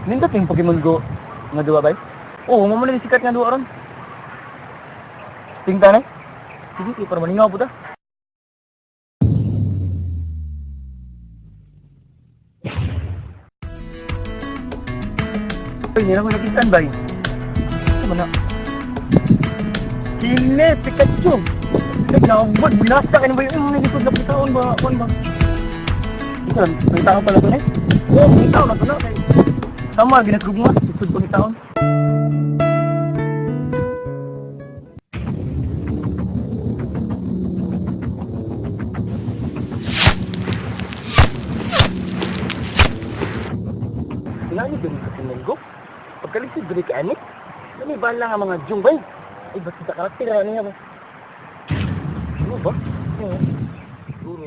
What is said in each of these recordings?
Nindot yung Pokemon Go nga duwa bay? Oo, mo man sikat nga duwa ron. Tingta na. Sige, para malingaw po ta. Ay, hindi na ko nakitaan bay. Ano na? Kine, Pikachu! Nagkawad, binasta ka na ba yun? Ano nagkikod na pitaon ba? Kuan ba? Ito lang, may tao pala doon eh. Oo, may tao na to na. Tama, ginagkog mo. Isod ko ni taon. Tingali dun sa Pinanggo. Pagkalisod dun kay Anik, may bala nga mga jungbay. Ay, basta sa karakter ano niya ba? Ano ba? Oo. Siguro.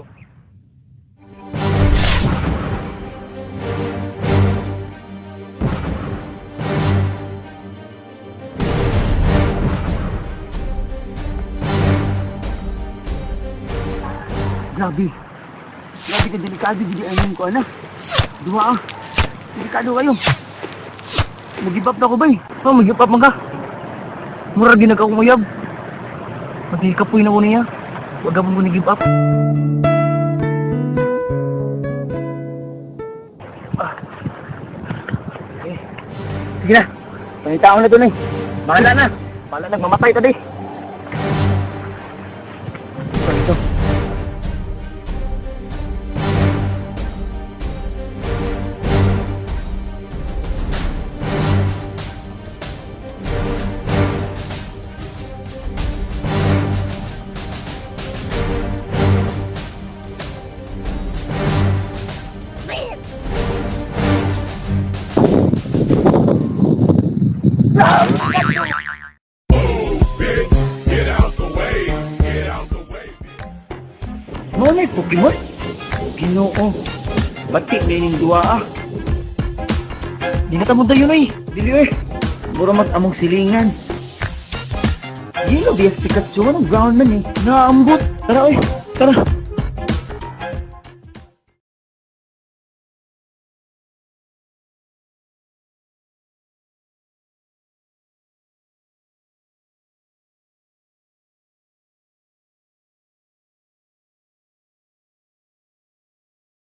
Grabe. Grabe ka delikado gidi ang ko ana. Duha ah. Delikado kayo. Mag-give up na ko bay. Oh, mag-give up man ka. Mura ginag ako mayab. Magkikapoy na ko niya. Wag mo ni give up. Ah. Eh. Sige na. Pangitaon na to na eh. Bahala na. Bahala na. Mamatay ta di. Ito. Bitch, get out the way. Get out the way. Mo na Pokemon? Ginoo. Batik na ining duwa ah. Di na tamo dayon oy. Dili oy. Mura mag among silingan. Yellow bias Pikachu anong brown man eh. Naambot. Tara oy. Tara.